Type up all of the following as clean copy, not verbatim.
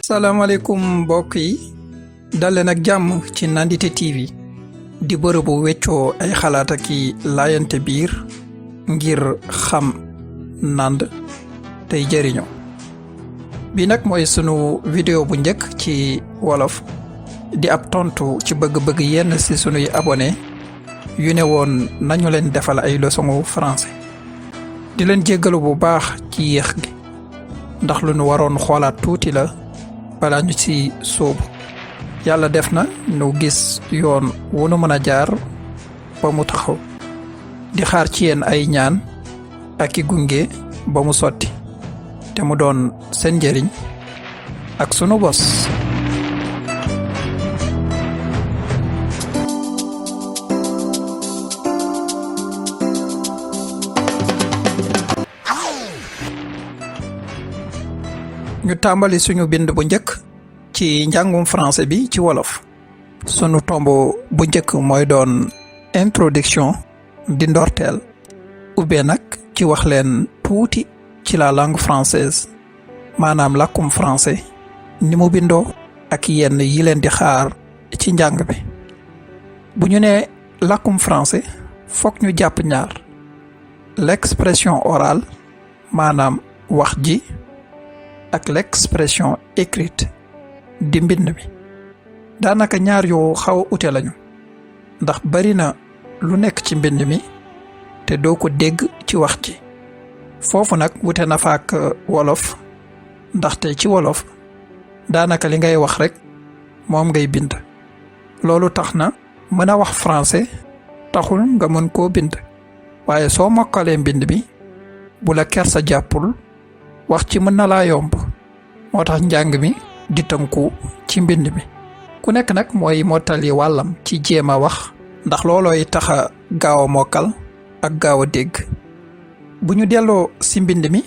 salaamaaleykum mbokk yi dal leen ak jàmm ci Nandite TV di bërëbu weccoo ay xalaat ak i laayante biir ngir xam nand tey jëriñoo bi nag mooy sunu vidéo bu njëkk ci wolof di ab tontu ci bëgg-bëgg yenn ci sunuy abonné yu ne woon nañu leen defal ay leçon français di leen jéggalu bu baax ci yéex gi ndax lu nu waroon xoolaat tuuti la balaa ñu ci sóobu yàlla def na nu gis yoon wu nu mën a jaar ba mu taxaw di xaar ci yéen ay ñaan ak i gunge ba mu sotti te mu doon seen njëriñ ak sunu bos. ñu tàmbali suñu bind bu njëkk ci njàngum français bi ci wolof sunu tomb bu njëkk mooy doon introduction di ndorteel ubbee nag ci wax leen tuuti ci la langue française maanaam làkkum français ni mu bindoo ak yenn yi leen di xaar ci njàng bi bu ñu nee làkkum français fokk ñu jàpp ñaar l'expression orale maanaam wax ji ak l'expression écrite di mbind mi daanaka ñaar yu xaw a ute lañu ndax bari na lu nekk ci mbind mi te doo ko dégg ci wax ji foofu nag wute na fa ak wolof ndaxte ci wolof daanaka li ngay wax rekk moom ngay bind loolu tax na mën a wax français taxul nga mën koo bind waaye soo mokkalee mbind mi bu la kersa jàppul wax ci mën na laa yomb moo tax njàng mi di tënku ci mbind mi ku nekk nag mooy mottali wàllam ci jéem a wax ndax loolooy tax a gaaw a mokkal ak gaaw a dégg bu ñu delloo ci mbind mi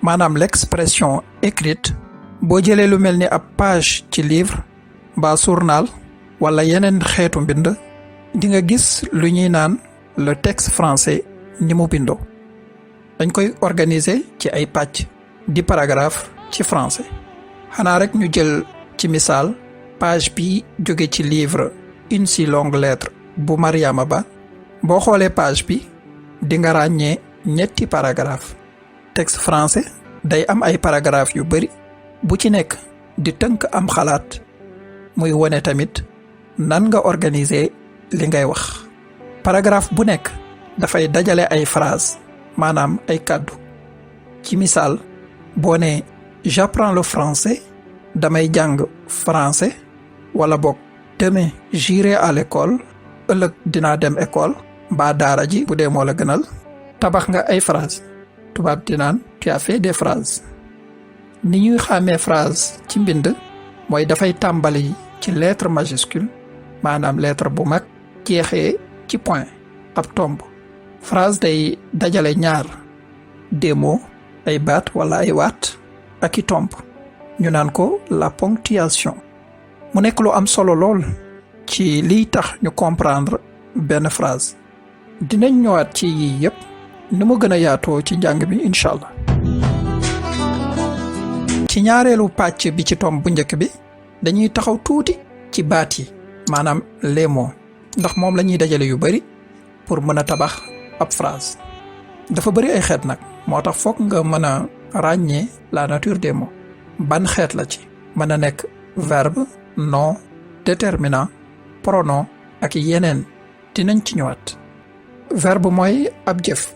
maanaam l'expression écrite boo jëlee lu mel ni ab page ci livre mbaa journal wala yeneen xeetu mbind di nga gis lu ñuy naan le texte français ni mu bindoo dañ koy organiser ci ay pàcc di paragraphe ci français xanaa rek ñu jël ci misaal page bi jóge ci livre une si longue lettre bu Mariama Ba boo xoolee page bi di nga ràññee ñetti paragraphe texte français day am ay paragraphe yu bari bu ci nekk di tënk am xalaat muy wone tamit nan nga organiser li ngay wax paragraphe bu nekk dafay dajale ay phrase maanaam ay kàddu ci misaal boo ne j'apprends le français damay jàng français wala boog demain j'irai à l'école ëllëg dinaa dem école mbaa daara ji bu dee moo la gënal tabax nga ay phrase tubaab di naan tu as fait des phrases ni ñuy xàmmee phrase ci mbind mooy dafay tàmbali ci lettre majuscule maanaam lettre bu mag jeexee ci point ab tomb phrase day dajale ñaar des mots ay baat wala ay waat ak i tomb ñu naan ko la ponctuation mu nekk lu am solo lool ci liy tax ñu comprendre benn phrase dinañ ñëwaat ci yii yépp ni mu gën a yaatoo ci njàng bi incha allah ci ñaareelu pàcc bi ci tomb bu njëkk bi dañuy taxaw tuuti ci baat yi maanaam les mots ndax moom la ñuy dajale yu bari pour mën a tabax ab phrase dafa bari ay xeet nag moo tax fokk nga mën a ràññee la nature des mots ban xeet la ci mën a nekk verbe nom déterminant pronom ak yeneen dinañ ci ñëwaat verbe mooy ab jëf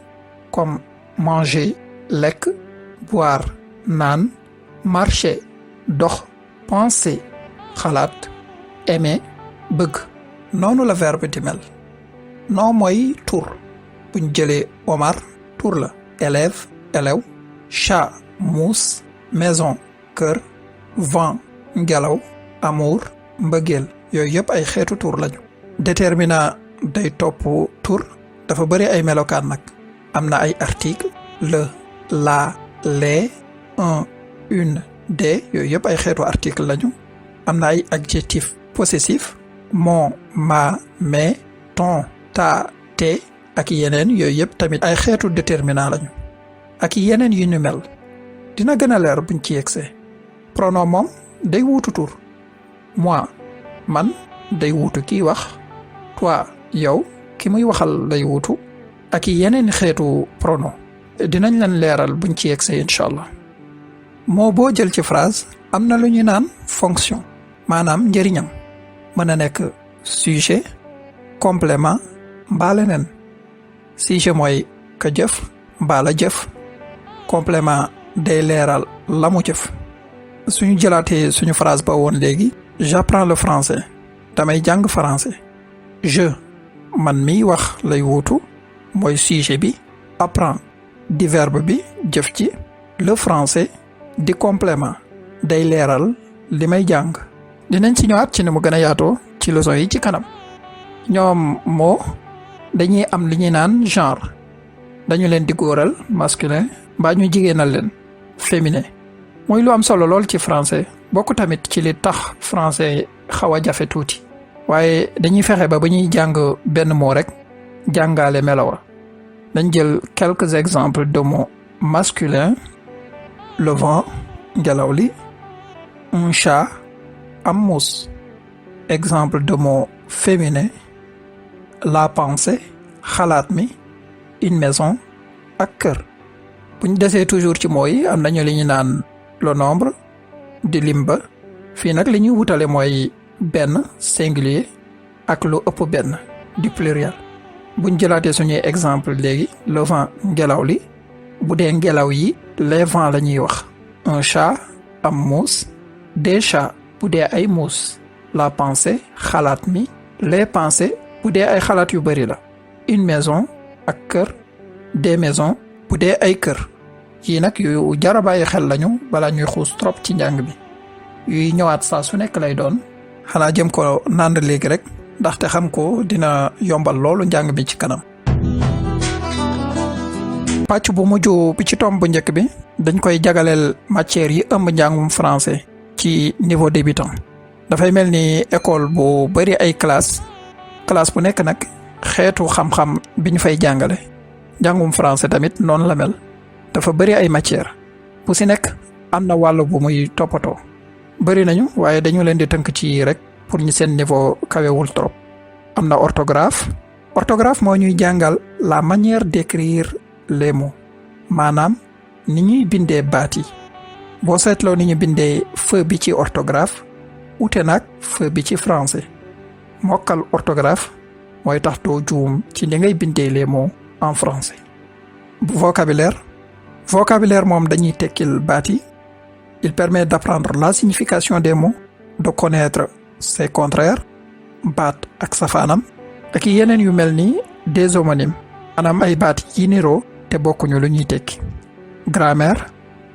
comme manger lekk boire naan marcher dox penser xalaat aimer bëgg noonu la verbe di mel nom mooy tur buñ jëlee Omar tur la élève elew chat muus maison kër vent ngelaw amour mbëggeel yooyu yëpp ay xeetu tur lañu déterminant day topp tur dafa bari ay melokaan nag am na ay article le la les un une des yooyu yëpp ay xeetu article lañu am na ay adjectif possessif mon ma mes ton ta te ak yeneen yooyu yëpp tamit ay xeetu déterminant lañu ak yeneen yu ñu mel dina gën a leer buñ ci yegsee pronom moom day wuutu tur. Moi man day wuutu kiy wax. Toi yow ki muy waxal lay wuutu. ak yeneen xeetu pronom. dinañ leen leeral buñ ci yegsee incha allah. moo boo jël ci phrase am na lu ñu naan fonction maanaam njëriñam mën a nekk sujet complément mbaa leneen. sujet mooy ka jëf mbaa la jëf. complément day leeral la mu jëf. suñu jëlaatee suñu phrase ba woon léegi. j'apprends le français damay jàng français. je man miy wax lay wuutu mooy sujet bi. apprend di verbe bi jëf ci. le français di complément day leeral li may jàng. dinañ ci ñëwaat ci ni mu gën a yaatoo ci leçon yi ci kanam. ñoom moo dañuy am li ñuy naan genre dañu leen di góoral masculin mbaa ñu jigéenal leen féminin. muy lu am solo lool ci français bokk tamit ci li tax français xaw a jafe tuuti. waaye dañuy fexe ba ñuy jàng benn mot rek jàngaale melawa. dañ jël quelques exemples de mots masculins. le vent ngelaw li. un chat am muus. exemple de mots féminins. la pensée xalaat mi. une maison ak kër. buñ desee toujours ci mooy am nañu li ñu naan le nombre di lim ba. fii nag li ñuy wutale mooy benn singulier ak lu ëpp benn du pluriel. buñ jëlaatee suñuy exemple léegi le vent ngelaw li. bu dee ngelaw yi les vents la ñuy wax. un chat am muus. des chats bu dee ay muus. la pensée xalaat mi. les pensées bu dee ay xalaat yu bari la. une maison ak kër. des maisons bu dee ay kër. yii nag yu jar a bàyyi xel lañu balaa ñuy xuus trop ci njàng bi. yuy ñëwaat saa su nekk lay doon. xanaa jëm ko nand léegi rek ndaxte xam ko dina yombal loolu njàng bi ci kanam. pàcc bu mujj bi ci tomb bu njëkk bi dañ koy jagaleel matières yi ëmb njàngum français ci niveau débutant. dafay mel ni école bu bari ay classe bu nekk nag xeetu xam-xam bi ñu fay jàngale. njàngum français tamit noonu la mel. dafa bari ay matières bu si nekk am na wàll bu muy toppatoo. bari nañu waaye dañu leen di tënk ci rek pour ñu seen niveau kawewul trop. am na orthographe moo ñuy jàngal la manière d'écrire les mots maanaam ni ñuy bindee baat yi. boo seetloo ni ñu bindee feu bi ci orthographe ute nag feu bi ci français. mokkal orthographe mooy tax doo juum ci li ngay bindee les mots en français. vocabulaire moom dañuy tekkil baat yi. il permet d'apprendre la signification des mots, de connaître ses contraires, baat ak safaanam ak yeneen yu mel ni des homonymes maanaam ay baat yi niroo te bokkuñu lu ñuy tekki.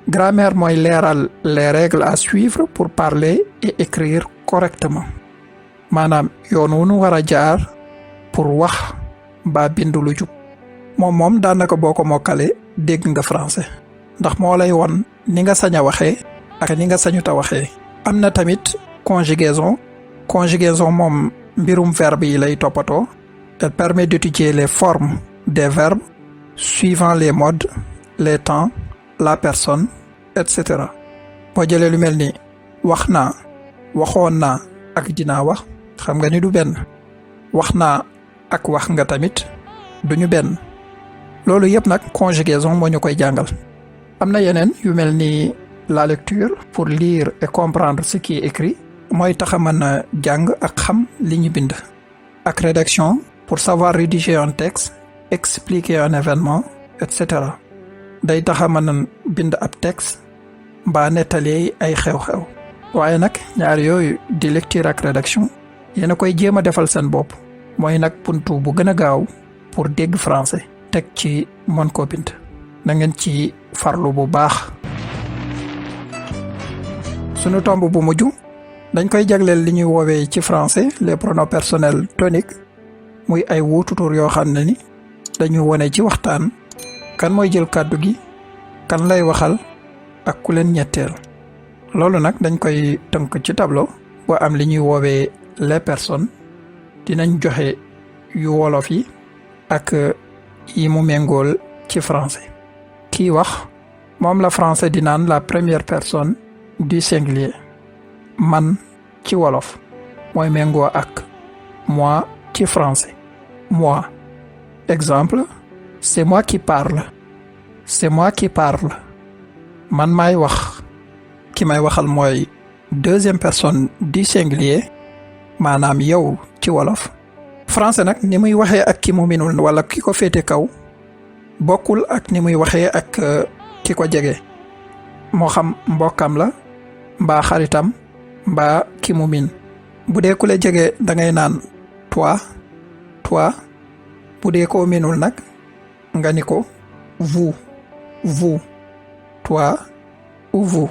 grammaire mooy leeral les règles à suivre pour parler et écrire correctement maanaam yoon wu nu war a jaar pour wax ba bindu lu jub. moom daanaka boo ko mokkalee dégg nga français ndax moo lay won ni nga sañ a waxee ak ni nga sañuta waxee. am na tamit conjugaison moom mbirum verbe yi lay toppatoo. elle permet d'étudier les formes des verbes suivant les modes, les temps, la personne, etc. boo jëlee lu mel ni wax naa waxoon naa ak dinaa wax xam nga ni du benn. wax naa ak wax nga tamit duñu benn. loolu yëpp nag conjugaison moo ñu koy jàngal. am na yeneen yu mel ni la lecture pour lire et comprendre ce qui est écrit mooy tax a mën a jàng ak xam li ñu bind. ak rédaction pour savoir rédiger un texte, expliquer un événement, etc. day tax a mën a bind ab texte mbaa nettali ay xew-xew. waaye nag ñaar yooyu di lecture ak rédaction yéen a koy jéem a defal seen bopp mooy nag buntu bu gën a gaaw pour dégg français teg ci mën koo bind. na ngeen ci farlu bu baax. sunu tomb bu mujj dañ koy jagleel li ñuy woowee ci français les pronoms personnels toniques muy ay wuututur yoo xam ne ni dañu wone ci waxtaan kan mooy jël kàddu gi kan lay waxal ak ku leen ñetteel. loolu nag dañ koy tënk ci tableau boo am li ñuy woowee les personnes dinañ joxe yu wolof yi ak yi mu méngool ci français. kii wax moom la français di naan la première personne du singulier. man ci wolof mooy méngoo ak moi ci français moi. Exemple, c'est moi qui parle. C'est moi qui parle. Man maay wax. Ki may waxal mooy deuxième personne du singulier maanaam yow ci wolof. Français nag ni muy waxee ak ki mu minul wala ki ko féete kaw bokkul ak ni muy waxee ak ki ko jege moo xam mbokkam la mbaa xaritam mbaa ki mu min. Bu dee ku la jege da ngay naan toi toi. Bu dee koo minul nag nga ni ko vous vous toi ou vous.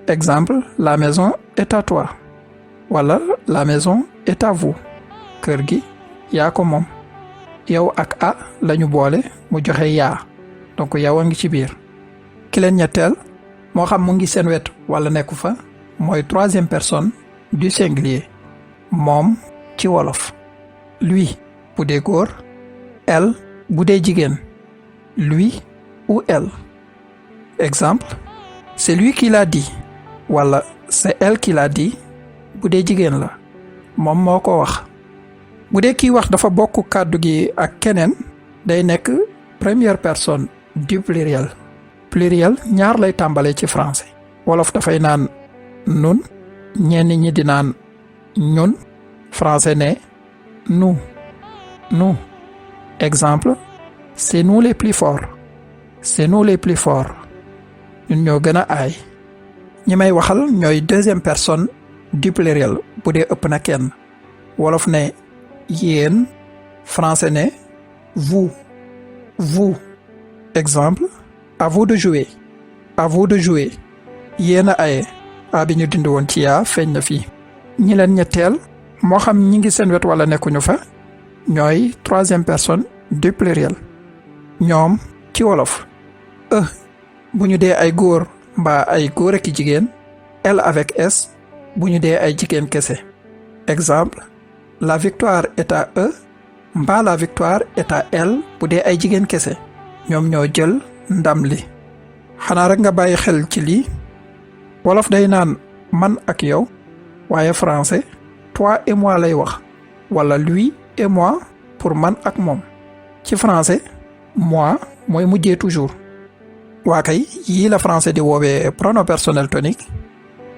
Exemple, la maison est à toi wala la maison est à vous. Kër gi yaa ko moom yow ak a lañu boole mu joxe yaa donc yow a ngi ci biir. Ki leen ñetteel moo xam mu ngi seen wet wala nekku fa mooy troisième personne du singulier moom ci wolof. Lui bu dee góor, elle bu dee jigéen, lui ou elle. Exemple, c'est lui qui l'a dit wala c'est elle qui l'a dit bu dee jigéen la moom moo ko wax. Bu dee kiy wax dafa bokk kàddu gi ak keneen day nekk première personne du pluriel. Pluriel ñaar lay tàmbalee ci français wolof dafay naan nun ñenn ñi di naan ñun français ne nous nous. Exemple, c'est nous les plus forts. C'est nous les plus forts. Ñun ñoo gën a aay. Ñi may waxal ñooy deuxième personne du pluriel bu dee ëpp na kenn wolof ne yéen français ne vous vous. Exemple, à vous de jouer. À vous de jouer. Yéen a aye a bi ñu dindi woon ci yaa feeñ na fii. Ñi leen ñetteel moo xam ñi ngi seen wet wala nekkuñu fa ñooy troisième personne du pluriel ñoom ci wolof bu ñu dee ay góor mbaa ay góor ak jigéen elle avec s bu ñu dee ay jigéen kese. Exemple, la victoire est à eux mbaa la victoire est à elle bu dee ay jigéen kese ñoom ñoo jël ndam li. Xanaa rek nga bàyyi xel ci lii wolof day naan man ak yow waaye français toi et moi lay wax wala lui et moi pour man ak moom. Ci français moi mooy mujjee toujours. waa kay yii la français di woowee pronoms personnels toniques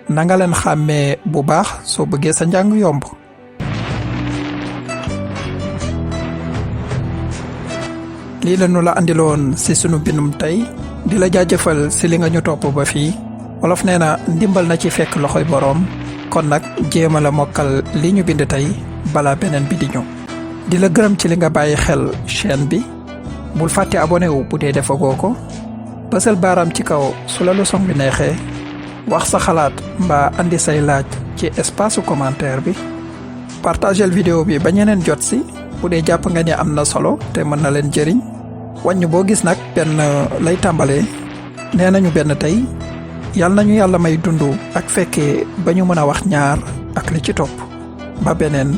na nga leen xàmmee bu baax soo bëggee sa njàng yomb. lii la ñu la andiloon ci sunu bindum tey di la jaajëfal ci li nga ñu topp ba fii. wolof nee na ndimbal na ci fekk loxoy boroom kon nag jéema la mokkal li ñu bind tey balaa beneen bi di ñëw. di la gërëm ci li nga bàyyi xel chaîne bi bul fàtte abonné wu bu dee defagoo ko bësal baaraam ci kaw su la leçon bi neexee wax sa xalaat mbaa andi say laaj ci espace commentaire bi partagel vidéo bi ba ñeneen jot si bu dee jàpp nga ni am na solo te mën na leen jëriñ wàññ boo gis nag benn lay tàmbalee nee nañu benn tey yal nañu yàlla may dund ak fekkee ba ñu mën a wax ñaar ak li ci topp ba beneen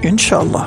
incha allah.